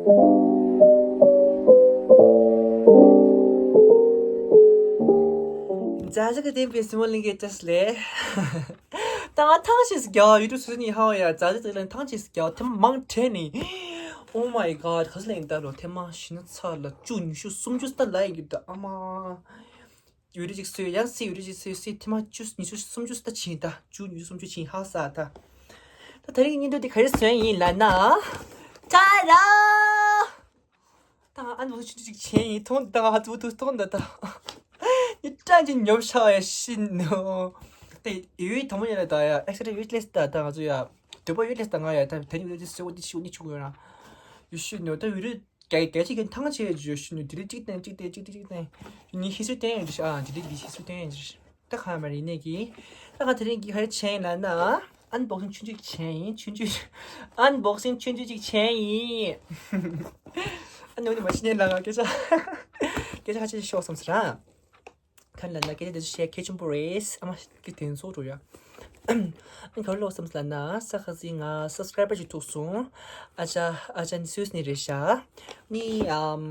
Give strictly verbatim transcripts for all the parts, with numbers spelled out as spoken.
མཛའ་གྲོགས་ལྡན་པའི་སྲིང་མོ་གླིང་གའི་བཀྲ་ཤིས་བདེ་ལེགས། ད་ང་ཐང་ཆད་ཟིག་རྒྱག་ཡུ་ཊུབ་སུ་ནི་ཧ་ཡ་མཛའ་གྲོགས་ལྡན་ཐང་ཆད་ཟིག་རྒྱག་ཐེངས་མང་དྲན་ནི། Oh my god ག་ཚོད་ལེན་ད་ལོ་ཐེངས་མང་ཞིག་ན་ཚར་ལ་བཅུ་ཉི་ཤུ་སུམ་ཅུ་ལྟ་ལ་ཡིན་གི་ད་ཨ་མ། ཡུ་རི་ཅིག་སོས་ཡང་སི་ཡུ་རི་ཅིག་སོས་སི་ཐེངས་མང་བཅུ་ཉི་ཤུ་སུམ་ཅུ་ལྟ་ཕྱིན་ད་བཅུ་ཉི་ཤུ་སུམ་ཅུ་ཕྱིན་ཧ་ས་ད། ད་ད་རིང་གི་བརྙན་ཐུང་འདི་ག་རེ་བཟོས་ཡིན་ལབ་ན། ཏཱ་ར། ད་ང་ཨན་བོག་སིང་ཆུང་ཆུང་ཅིག་བྱས་ཡིན་མཐོང་ད་ང་ཧ་ཙུ་ཐུག་མཐོང་ད་ད། ཡི་ཏྲན་གྱི་ཉོབ་ཤག་ཡ་ཤི་ནོ། དེ་ཡུལ་དང་པོ་ཉིད་ལ་ད་ཡ་ཨེག་སི་རེ་ཡུལ་ལེས་ད་ད་ང་ཚོ་ཡ། འདོད་པ་ཡུལ་ལེས་ད་ང་ཡ་ད་དེ་ནི་ཡུལ་ལེས་སེ་བོ་དེ་ཤི་བོ་ནི་ཆུང་ཡོད་ན། ཡུལ་ཤི་ནོ་ད་ཡུལ་རི་ག་ག་ཅིག་གི་ཐང་ཆད་ཡོད་ཤི་ནོ་དེ་རི་གཅིག་བསྟན་གཅིག་བསྟན་གཅིག་བསྟན་གཅིག་བསྟན། ནི་ཧི་སུ་བསྟན་ཡོད་ཤི་ཨ་དེ་རི་དེ་ཧི་སུ་བསྟན་ཡོད་ཤི། ད་ག་མ་རེད་ནས་ཀྱི། ད་ག་དེ་རིང་གི་ག་རེ་བྱས་ཡིན་ལབ་ན། ཨན་བོག་སིང་ཆུང་ཆུང་བྱས་ཡིན་ཆུང་ཆུང་། ཨན་བོག་སིང་ཆུང་ཆུང་ཅིག་བྱས་ཡིན། ཨ་ནི་འོ་ནི་མ་ཤི་ནས་ལ་ང་སྐད་ཆ། སྐད་ཆ་ཁ་ཆེ་ཤོག་བསམ་ཟེར་ཨ། ཁ་ལ་ལ་སྐད་ཆ་དེ་ཚོ་བཤད་གལ་ཆེན་པོ་རེད་ཨ་མ་སྐད་དེ་ཚོ་འགྲོ་ཡ། ཨ་ག་རེ་ལོག་བསམ་ཟེར་ལབ་ན་ས་ཁ་སི་ང་སབ་སི་ཀ་རའི་བར་ཅིག་ཐུག་སོང་། ཨ་ཅག་ཨ་ཅག་ནི་སུས་ནི་རེད་ཤག་ནི་ཨམ་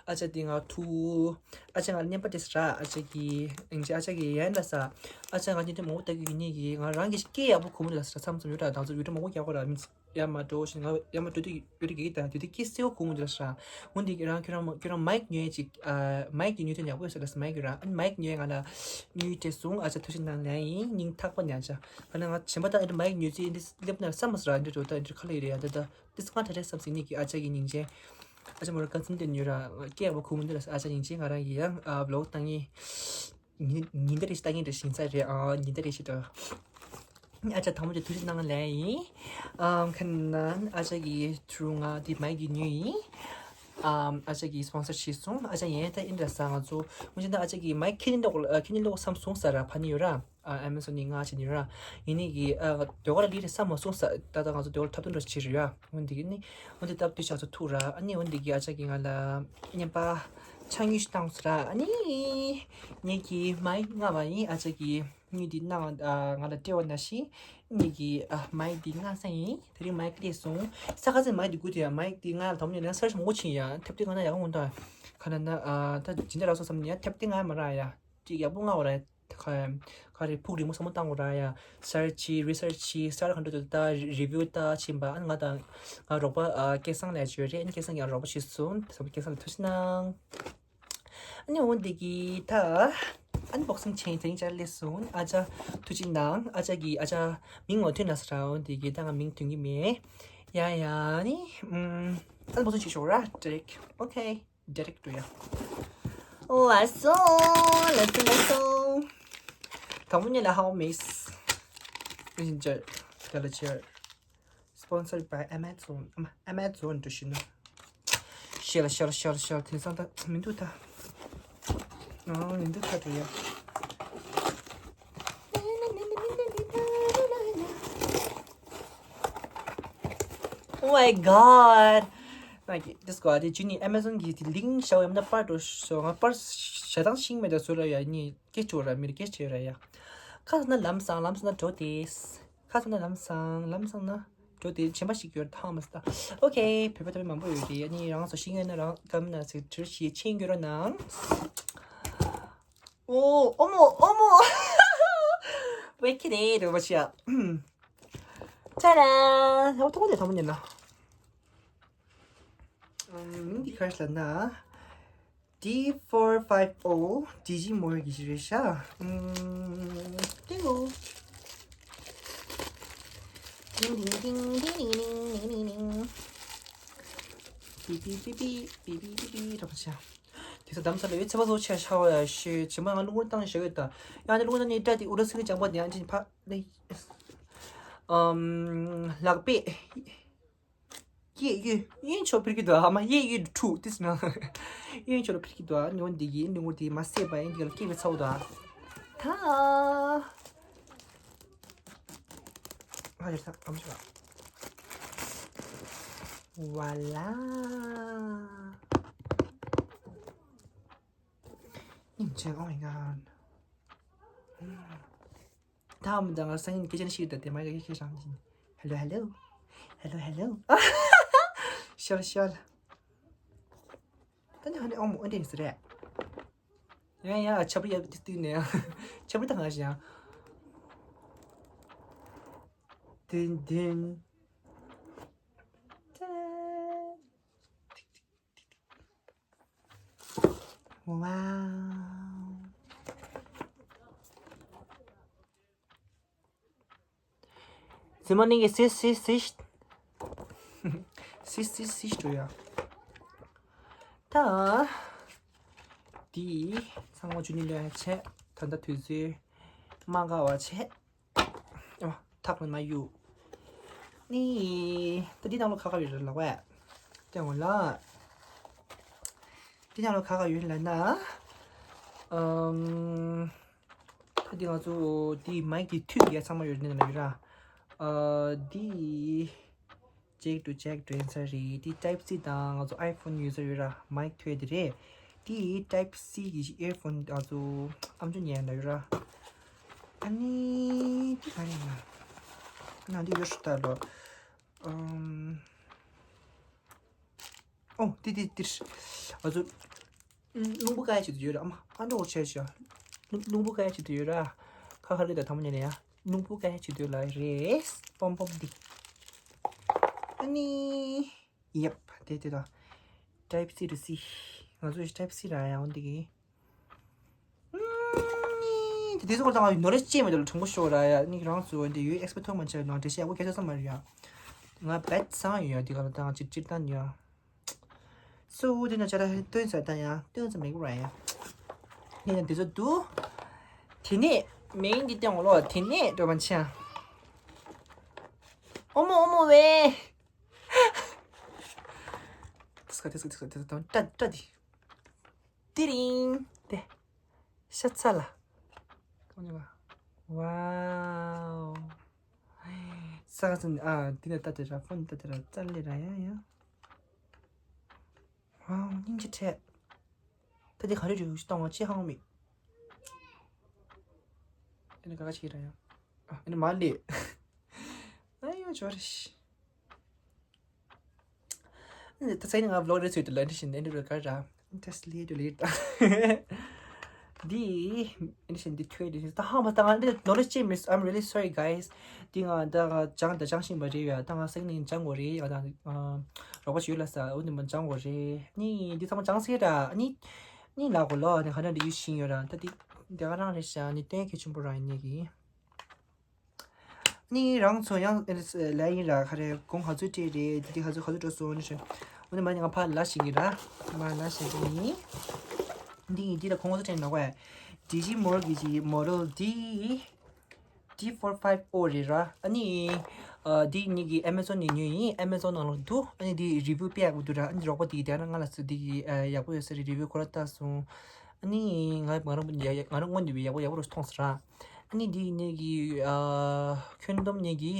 ཨ་ཅག་དེ་ང་ཐུག་ཨ་ཅག་ང་ལ་བརྙན་པར་སྤྲད་ཟེར་ར་ཨ་ཅག་གིས། ཨིན་ཅི་ཨ་ཅག་གིས་ཡན་ལ་ས། ཨ་ཅག་ང་གཉིས་དེ་མང་པོ་ལྟ་གི་ཡིན་ནི་གིས་ང་རང་གི་སྐད་ཡག་པོ་གོ་མི་འདུག་ལ་ས་མཚམས་མཚམས་ཡོད་ར་ད་ཚོ་ཡོད་ར་མང་པོ་རྒྱག་གོ་ར་མི་ཚེ་ཡར་མར་འགྲོ་ཞིང་ང་ཡར་མར་འགྲོ་དུས་ཡོད་ར་གི་ད་དེ་དེ་སྐད་གསལ་པོ་གོ་མི་འདུག་ལ་ས། འོན་ཏེ་ཁྱོད་རང་ཁྱོད་རང་ཁྱོད་རང་མའིག་ཉོས་ཅིག་ཨ་མའིག་དེ་ཉོས་དོན་ཡག་པོ་ཡོད་ས་ལ་ས་མའིག་ཡོད་ར་ཨ་ནི་མའིག་ཉོས་ང་ལ་ཉོས་དེ་སོང་ཨ་ཅག་ཐུགས་རྗེ་གནང་ལན་ཡིན་སྙིང་ཐག་པ་ནས་ཨ་ཅག་ཁ་ན་ང་གཞན་པ་ད་ཨེ་འདྲ་མའིག་ཉོས་ཚེ་འདི་སླེབས་ན་བསམ་མ་སོང་ར་འདི་འགྲོ་ད་འདི་ཁ་ལ་ཡོད་རེད་ཡ་ད་ད། དེ་སྔ་དྲ་རེད་བསམ་སྲིད་ནི་གི་ཨ་ཅག་གི་སྙིང་རྗེ། ཨ་ཅག་མོ་ར་ཀ་ཚིན་དེ་ཉོས་ར་སྐད་ཡག་པོ་གོ་མི་འདུག་ལ་ཨ་ཅག་སྙིང་རྗེ་ང་རང་གི་ཡང་ཨ་བློག་བཏང་ངེས། ཉིན་ཉིན་ད་རེ་ཞིག་ལྟ་ངེས་རེ་ཞིང་ཚ་རེད་ཨ་ཉིན་ད་རེ་ཞིག་ད། ཨ་ཅག་དང་པོ་དེ་ཐུགས་རྗེ་གནང་ལན་ཡིན། ཨམ་ཁ་ན་ཨ་ཅག་གི་ཐུ་རུ་ང་དེ་མའི་གི་ཉོས་ཡིན། ཨམ་ཨ་ཅག་གི་སི་པོན་སར་བྱས་སོང་ཨ་ཅག་ཡན་ད་ཨིན་དྲ་ས་ང་ཚོ་ངོ་ཅན་ད་ཨ་ཅག་གི་མའི་ཁྱེད་ནི་ལོག་ཁྱེད་ནི་ལོག་བསམ་སོང་ས་ར་ཕ་ནི་ཡོད་ར། ཨ་ཨེ་མ་ཟོན་ནི་ང་ཆེ་ནི་ར། ཡིན་ནི་གི་ཨ་དེ་བར་ལི་རེ་ས་མ་སོང་ས་ད་ད་ང་ཚོ་དེ་བར་ཐབ་དོན་འདྲ་ཆེ་རེད་ཡ། འོན་ཏེ་གི་ནི་འོན་ཏེ་སྟབས་བདེ་ཆགས་ཚོ་ཐུག་ར་ཨ་ནི་འོན་ཏེ་གི་ཨ་ཅག་གི་ང་ལ་བརྙན་པ་ཆ་ཉུལ་ཞིག་བཏང་སོང་ར་ཨ་ནི་ངེད་ཀྱི་མའི་ང་བ་ཡིན་ཨ་ཅག་གི་ཉུལ་འདི་ན་ང་ལ་སྤྲད་བ་ན་ཤི་ངེད་ཀྱི་ཨ་མའི་འདི་ང་ས་ཡིན་དེ་རིང་མའི་ཀི་ལས་སོང་ས་ཁ་ཚན་མའི་འདི་དགུ་དེ་ཡ་མའི་འདི་ང་ལ་དམ་ཉེ་ན་སར་ཞིག་མོ་ཆིན་ཡ་ཐེབས་དེ་ང་ན་ཡག་མོ་འདུག་ཁ་ན་ན་ཨ་ད་ཇི་འདྲ་ར་སོ་བསམ་ནི་ཡ་ཐེབས་དེ་ང་མ་ར་ཡ་ཅིག་ཡག་པོ་ང་བ་ར། ཁ་ཁ་རེ་ཕུག་རིང་མོ་བསམ་བློ་བཏང་དགོས་ར་ཡ། སར་ཆི་རི་སར་ཆི་སར་ག་འདྲ་འདུག་ད་རི་བིའུ་ད་ཕྱིན་པ་ཨ་ང་དང་ང་རོགས་པ་ཨ་སྐལ་བཟང་ལས་བྱོས་རེད་ཨ་ནི་སྐལ་བཟང་ཡང་རོགས་པ་བྱས་སོང་ད་སྐལ་བཟང་ལ་ཐུགས་རྗེ་གནང་། ཨ་ནི་འོ་འདི་གི་ད་ཨན་བོག་སིང་ཆེན་དེ་རིང་ཅར་སླེབས་སོང་ཨ་ཅག་ཐུགས་རྗེ་གནང་ཨ་ཅག་གི་ཨ་ཅག་མིང་ངོ་ཐོན་ན་ས་ར་འོ་འདི་གི་ད་ང་མིང་ཐོན་གི་མེད། ཡ་ཡ་ནི་ཨན་བོག་སིང་བྱེད་ཤོག་ར་ཌི་རེག་ཨོ་ཁེ། Director ཡ། ལགས་སོ། ལགས་སོ་ལགས་སོ། དང་པོ་ཉིད་ལ་How Miss Messenger Telechair Sponsored by Amazon ཨ་མ་Amazon འགྲོ་ཤི་ནོ། ཤེལ་ཤེལ་ཤེལ་ཤེལ་དེང་སང་ད་མི་འདུག་ད། ཨ་མི་འདུག་ད་འགྲོ་ཡ། Oh my god. ང་གི་ཌིས་ཀོ་ཨ་དེ་ཇུ་ནི་ཨེ་མ་ཟོན་གི་དེ་ལིང་ཤའོ་ཡམ་ན་པར་འགྲོ་ཤོ་ང་པར་ཞེ་སྡང་ཤིང་མེད་ད་སུ་ར་ཡ་ནི་སྐད་ཆོ་ར་མི་ར་སྐད་ཆོ་ར་ཡ། ཁ་ས་ན་ལམ་སང་ལམ་སང་ན་འགྲོ་དེས། ཁ་ས་ན་ལམ་སང་ལམ་སང་ན་འགྲོ་དེ་ཆེན་པ་ཞིག་ཡོད་ཐང་མ་སི་ད། ཨོ་ཁེ་བོད་པ་ཐོ་རེ་མང་པོ་ཡོད་དེ་ཡ་ནི་རང་སོ་ཤིང་ཡོད་ན་རང་ཀམ་ན་ཚིག་བྲིས་ཤིག་ཆེན་གྱུར་ན། ཨོ་ཨོ་མོ་ཨོ་མོ། བེ་ཁི་རེ་རེ་བ་ཤ། ཅ་ར། ཨོ་ཐོག་དེ་ཐོག་མ་ཉན་ན། མིང་འདི་ག་རེ་ལབ་ན། D four five O D G More གི་ཞིག་རེད་ཤག་ཏིང་ལོ། ཏིང་ཏིང་ཏིང་ཏིང་ཏིང་ཏིང་ཏིང་ཏིང་། པི་པི་པི་པི་པི་པི་པི་པི་རོགས་བྱ། དེ་ཚོ་གདམ་ས་ལ་ཡོད་ཚེ་བ་བཟོ་ཆེ་ཤ་བ་ཡ་ཤེ་ཇི་མ་ང་ལུང་བསྟན་ཞུ་ཡོད་ད། ཡང་ནི་ལུང་བསྟན་ནི་སྐྲ་དེ་ཨུ་ར་སི་ནི་ལྗང་པ་དེ་ཡང་ཅིན་ཕ་ནི། ཨམ། ལག་པས། གཡས་གཡོན་གཡོན་ཕྱོགས་ཕེར་གྱི་འདུག་ཨ་མ་གཡས་གཡོན་འཁྲུག་ཏིས་ན། གཡོན་ཕྱོགས་ལ་ཕེར་གྱི་འདུག་ཨ་ནི་འོ་འདི་གི་ནི་འོ་འདི་མ་བསད་པ་ཡིན་འདི་ག་ལ་སྐྱེས་པའི་ཚ་བོ་འདུག་ཨ། ཐ། ཨ་ཡར་ཐག་ཨམ་ཆོག་ཝ་ལ། ཉིན་ཆེན། Oh my god. ད་མི་འདང་ང་སང་ཉིན་སྐད་ཆ་ནི་ཤེས་ད་དེ་མ་ཡ་ཁྱེད་རང་གིས། Hello hello. Hello hello. ཤོར་ཤོར། ཨ་ནི་ཧ་ནི་ཨོ་མོ་ཨ་འདྲ་ཡིན་ས་རེད། ཡང་ཡང་ཆབ་རི་ཡབ་ཏི་ཏི་ནས་ཡང་ཆབ་རི་ད་གང་ཞིག་ཡང་། དིན་དིན། ཏན། ཝའོ། ཟི་མ་ནིང་གི་སིས་སིས་སིས། སིས་སིས་སིས་འགྲོ་ཡ། ད། འདི་ཚང་མ་ཇུ་ནི་ལོན་བྱས། ད་ལྟ་དུས་ཚོད་མ་འགའ་བ་བྱས། ཨ་ཐག་ལ་མ་གཡུག་ནི། ད་འདི་ནང་ལོ་ཁ་ཁ་ཡོད་རེད་ལ་ཝེ། ལྟོས་ངོ་ལ། འདི་ནང་ལོ་ཁ་ཁ་ཡོད་ལ་ན། ཨམ། ད་འདི་ང་ཚོ་འདི་མའིག་འདི་མཐུད་ཡ་ཚང་མ་ཡོད་ནི་ལ་ཡོད་ར། ཨ་འདི། ཇེག་ཏུ་ཇེག་འདྲེན་ས་རེད། འདི་ཊའིབ་སི་དང་ང་ཚོ་ཨའི་ཕོན་ཡོད་ས་ཡོད་ར། མའིག་མཐུད་དེ་རེད། འདི་ཊའིབ་སི་གི་ཨེར་ཕོན་ང་ཚོ་ཨམ་ཅོག་ཉན་ལ་ཡོད་ར། ཨ་ནི་འདི་ག་རེ་ཡིན་ན། ན་འདི་ཡོད་ཧྲུ་ད་ལོ། ཨམ། ཨོ་འདི་འདི་འདི། ང་ཚོ། ཨུམ། རླུང་བུ་ཀ་ཡ་ཆེད་དུ་ཡོད་ར། ཨ་མ་ཨ་འདྲ་བོ་བྱས་ཤག་རླུང་རླུང་བུ་ཀ་ཡ་ཆེད་དུ་ཡོད་ར། ཁ་ཁ་རེད་ད་ཐ་མ་ཉན་ནས་ཡ། རླུང་བུ་ཀ་ཡ་ཆེད་དུ་ལ་རེད། པོམ་པོམ་འདི། ཨ་ནི། ཡེབ། དེ་དེ་ད། ཊའིབ་སི་ཊུ་སི། ང་ཚོ་ཊའིབ་སི་ར་ཡ་འོ་འདི་གི། ཨུམ། དེ་དེ་ཚོ་ད་ནོ་རེ་ཅེ་མེད་ལ་ཁྲང་པོ་ཤོ་ར་ཡ། ནི་རང་ཚོ་འདི་ཡོད་ཨེག་སི་པེག་ཐོག་མ་ཆ་ནང་འགྲེལ་བཤད་ཡག་པོ་སྐད་ཆ་ཙམ་མ་རེད་ཡ། ང་བེད་སང་ཡོད་ཡ། འདི་ག་ལ་ད་ང་ཅིག་ཅིག་ད་ཡ། སུ་དེ་ན་ཆ་ད་སྟོན་ས་ད་ཡ་སྟོན་ས་མེད་ར་ཡ། ནི་ན་འདི་ཚོ་འདུག་དེ་ནས་མེ་ཡིན་འདི་སྟོན་ངོ་ལོ། དེ་ནས་འགྲོ་མ་ཆ། ཨོ་མོ་ཨོ་མོ་ཝེ། དེ་སྐ་དེ་སྐ་དེ་སྐ་དེ་སྐ་ཏྲ་ཏྲ་དེ། ཏི་རིང་། དེ། ཤ་ཚ་ལ། ཀོ་ཉོ་ག་ཝའོ། ས་ག་ཚན་ཨ་དེ་ནས་ལྟ་དེ་ར་ཕོན་ལྟ་དེ་ར་ཙ་ལེ་ར་ཡ་ཡ། ཝའོ་སྙིང་རྗེ་ཁྲེད། ད་དེ་ག་རེ་རེད་ཞུ་སྟོང་བ་ཅི་ཧང་མི། ཨེ་ནི་ག་ག་ཅི་ར་ཡ། ཨ་ཨེ་ནི་མ་ལེ། ཨ་ཡོ་ཇོ་རེ་ཤི། ད་ཚེ་ནི་ང་བློག་རེ་ཚོད་དུ་ལ་འདྲི་བཞིན་ཨེ་འདྲི་རུ་ག་ར། ད་སི་ལི་དུ་ལི་ད། འདི་ཨེ་འདྲི་བཞིན་འདི་ཐོས་འདྲི་བཞིན་ད་ཧང་བ་ད་ང་འདི་ནོ་རེ་ཅེ་མིས། I'm really sorry guys. འདི་ང་ད་ང་སྦྱང་ད་སྦྱང་ཤིང་བ་རེད་ཡ། ད་ང་སེང་ནི་སྦྱང་དགོས་རེད་ཡ། ད་རོགས་པ་ཞུ་ལ་ས་འོ་འདི་མ་སྦྱང་དགོས་རེད། ནི་འདི་ཚང་མ་སྦྱང་སེ་ར་ནི་ནི་ལ་གོ་ལོ་ནི་ཧ་ན་འདི་ཡུ་ཤིང་ཡོད་ར། ད་འདི་འདི་ག་རང་རེད་ཤ་ནི་སྟོན་གལ་ཆེན་པོ་ར་ཡིན་ནི་གི། ནི་རང་ཚོ་ཡང་ཨེ་ལ་ཡིན་ར་ཁ་རེ་གོང་ག་ཚོད་སྤྲད་རེད། དེ་དེ་ག་ཚོད་ག་ཚོད་འགྲོ་སོང་ནི་ཞེས། འོ་ནི་མ་ནི་ང་ཕར་ལ་ཞིག་གི་ར། མ་ལ་ཞིག་གི་ནི། འདི་ཡིན་འདི་ལ་གོང་ག་ཚོད་སྤྲད་ནོ་གོ། ཌི་ཇི་མོར་གི་ཇི་མོ་ཌེལ་འདི། ཌི་ཕོར་ཕའིབ་ཨོ་རེད་ར། ཨ་ནི། འདི་ཉིད་ཀྱི་ཨེ་མེ་ཛོན་ནས་ཉོས་ཡིན། ཨེ་མེ་ཛོན་ནང་ལ་འདུག་ཨ་ནི་འདི་རི་བིའུ་དཔེ་ཡག་པོ་འདུག་ར། ཨ་ནི་རོགས་པ་འདི་དེ་ན་ང་ལ་ཚོད་འདི་གི་ཡག་པོ་ཡོད་ས་རེད། རི་བིའུ་ཁོ་ར་ལྟ་སོང་། ཨ་ནི་ང་ང་རང་ང་རང་དངོས་ནས་ཡག་པོ་ཡག་པོ་རུ་མཐོང་སོང་ར། ཨ་ནི་འདི་ནས་ཀྱི་ཨ་ཁྱོན་བསྡོམས་ནས་ཀྱི་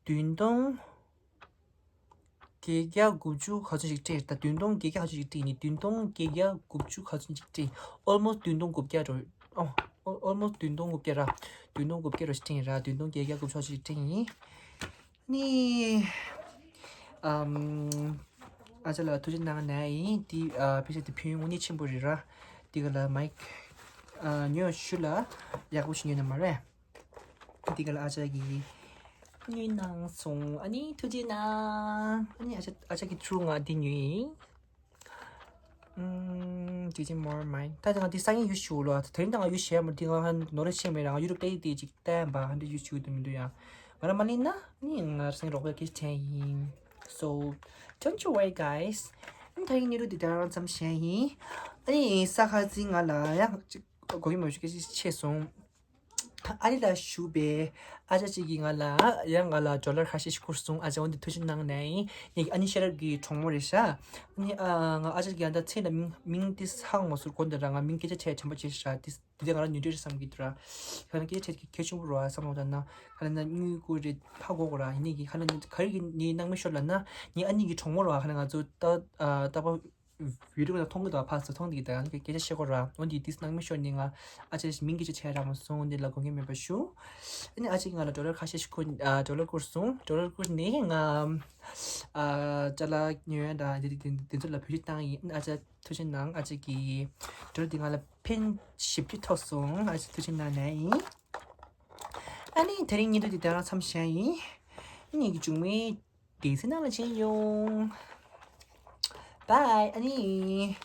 བདུན་སྟོང་བརྒྱད་བརྒྱ་དགུ་བཅུ་ག་ཚོད་ཞིག་སྤྲད་ད། བདུན་སྟོང་བརྒྱད་བརྒྱ་ག་ཚོད་ཞིག་སྤྲད་ནི། བདུན་སྟོང་བརྒྱད་བརྒྱ་དགུ་བཅུ་ག་ཚོད་ཞིག་སྤྲད། ཨོལ་མོ་སི་བདུན་སྟོང་དགུ་བརྒྱ་འགྲོ། ཨོ་ཨོལ་མོ་སི་བདུན་སྟོང་དགུ་བརྒྱ་ར། བདུན་སྟོང་དགུ་བརྒྱ་ར་ཞིག་སྤྲད་ཡིན་ར། བདུན་སྟོང་བརྒྱད་བརྒྱ་དགུ་བཅུ་ག་ཚོད་ཞིག་སྤྲད་ཡིན། ནི། ཨམ། ཨ་ཅག་ལ་ཐུགས་རྗེ་གནང་ནས་ཡིན། དེ་ཨ་ཕལ་ཆེར་དེ་ཕན་ཡོན་དངོས་གནས་ཆེན་པོ་རེད་ར། དེ་ག་ལ་མའིག་ཨ་ཉོ་ཞུ་ལ་ཡག་པོ་ཞིག་ཉོས་ནི་མ་རེད། དེ་ག་ལ་ཨ་ཅག་གིས་ཉོས་གནང་སོང་། ཨ་ནི་ཐུགས་རྗེ་གནང་། ཨ་ནི་ཨ་ཅག་ཨ་ཅག་གི་ཐུ་རུ་ང་དེ་ཉོས་ཡིན། ཨུམ། ཌི་ཇི་མོར་མའིག་ད་ང་དེ་སང་ཉིན་ཡུ་ཞུ་ལོ། དེ་རིང་ད་ང་ཡུ་ཤེས་མ་དེ་ང་ནོར་ཤེས་མེད་ར། ང་ཡུ་རུ་པེ་དེ་ཅིག་བསྟན་པ་ཧ་འདྲ་ཡུ་ཞུ་དུ་མི་འདུག་ཡ། ང་ར་མ་ལེན་ན་ནི་ང་ར་སང་རོགས་པའི་སྐད་ཆ་དྲན་ཡིན། So don't you worry guys. ཨ་ནི་ད་ཡིན་ནི་རུ་དེ་ད་རང་ཙམ་བཤད་ཡིན། ཨ་ནི་ས་ཁ་ཙི་ང་ལ་ཡ་ཅིག་གོ་གི་མ་ཞུ་སྐད་ཆ་ཆེ་སོང་། ཨ་རི་ལ་བཞུགས་པའི་ཨ་ཅག་ཅིག་གིས་ང་ལ་ཡང་ང་ལ་ཌོ་ལར་ཁ་ཤས་ཤིག་བསྐུར་སོང་། ཨ་ཅག་འོན་ཏེ་ཐུགས་རྗེ་གནང་ནས་ཡིན། ངེད་ཀྱི་ཨ་ནི་ཤེས་རབ་ཀྱི་གྲོགས་མོ་རེད་ཤག་ཨ་ནི་ཨ་ང་ཨ་ཅག་གིས་ཡང་ད་ཚེ་ལ་མིང་མིང་དེ་ཧ་གོ་མ་སོང་། དགོངས་དག་ར། ང་མིང་སྐད་ཆ་བྲལ་དྲན་པ་བརྗེད་ཤག་དེ་དེ་ང་རང་ཉོ་འདྲ་རེད་བསམ་གྱི་འདུག་ར། ཁ་ན་སྐད་ཆ་བྲལ་གྱི་གལ་ཆེན་པོ་རེད་བསམ་བློ་བཏང་ན། ཁ་ན་དངུལ་དགོས་རེད། ཧ་གོ་གོ་ར། ཡིན་ནའི་གི་ཁ་ན་ག་རེ་གི་ངའི་སྣང་མེད་ཤོར་ལབ་ན། ངའི་ཨ་ནི་གི་གྲོགས་མོ་རེད་བ། ཁ་ན་ང་ཚོ་ད་ཨ་ད་པ། བི་ཌི་ཡོ་ནང་མཐོང་གི་འདུག་ཕར་ཚུར་མཐོང་བསྡད་ཀྱི་འདུག་སྐད་ཆ་བཤད་དགོས་ར། འོན་ཏེ་དེ་ནང་མི་ཤོར་ནས་ང་ཨ་ཅེ་མིང་གི་ཅི་བྱས་ར་མ་སོང་། འདི་ལ་དགོངས་འགལ་མེད་པ་ཞུ། ཨ་ནི་ཨ་ཅེ་ང་ལ་ཌོ་ལར་ཁ་ཤས་ཤིག་ཁུར་ཨ་ཌོ་ལར་བསྐུར་སོང་། ཌོ་ལར་བསྐུར་ནས་ང་ཨ་ཅ་ལག་ཉོ་ཡ་འདྲ་འདི་འདི་འདི་ཚོ་ལ་བེད་སྤྱོད་བཏང་ཡིན། ཨ་ཅེ་ཐུགས་རྗེ་གནང་། ཨ་ཅེ་གི་ཌོ་ལར་འདི་ང་ལ་ཕན་བཞི་བཅུ་ཐོབ་སོང་། ཨ་ཅེ་ཐུགས་རྗེ་གནང་ནས་ཡིན། ཨ་ནི་དེ་རིང་བརྙན་ཐུང་འདི་དེ་རང་མཚམས་བཞག་ཡིན། ཨ་ནི་ངེད་ཀྱི་མཇུག་མའི་སྡེ་ཚན་ནང་ལ་མཇལ་ཡོང་། བའི། ཨ་ནི་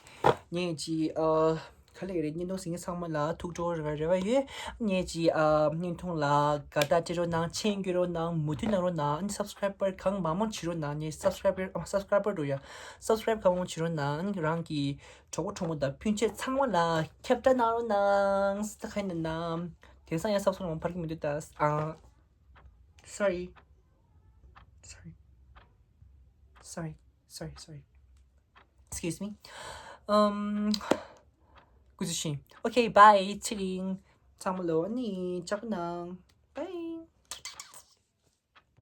ངེད་ཀྱི་ཨ་ག་ལེ་རེད། བརྙན་ཐུང་གཟིགས་མཁན་ཚང་མ་ལ་ཐུགས་སྤྲོ་རེ་བ་རེ་བ་ཡོད། ངེད་ཀྱི་ཨ་བརྙན་ཐུང་ལ་དགའ་རྟགས་སྤྲད་རོགས་གནང་། མཆན་འགོད་རོགས་གནང་། མོས་མཐུན་གནང་རོགས་གནང་། ཨ་ནི་སབ་སི་ཀ་རའིབ་པར་གང་མང་མང་བྱེད་རོགས་གནང་། ངེད་སབ་སི་ཀ་རའིབ་པར་ཨ་སབ་སི་ཀ་རའིབ་པར་འགྲོ་ཡ། སབ་སི་ཀ་རའིབ་གང་མང་བྱེད་རོགས་གནང་། ཨ་ནི་རང་གི་གྲོགས་པོ་གྲོགས་མོ་དང་སྤུན་མཆེད་ཚང་མ་ལ་ཁྱབ་བསྒྲགས་གནང་རོགས་གནང་། ད་ག་ཡིན་ན་ནམ། དེང་སང་ཡང་སབ་སི་ཀ་རའིབ་མང་པོ་འཕར་གྱི་མི་འདུག་ད། ཨ། Sorry. Sorry. Sorry. Sorry. Sorry. Excuse me. Um. སྐུ་གཟུགས་བཞིན། Okay, bye. ཚེ་རིང་། ཚང་མ་ལོ་ནི་ལྕགས་ནང་།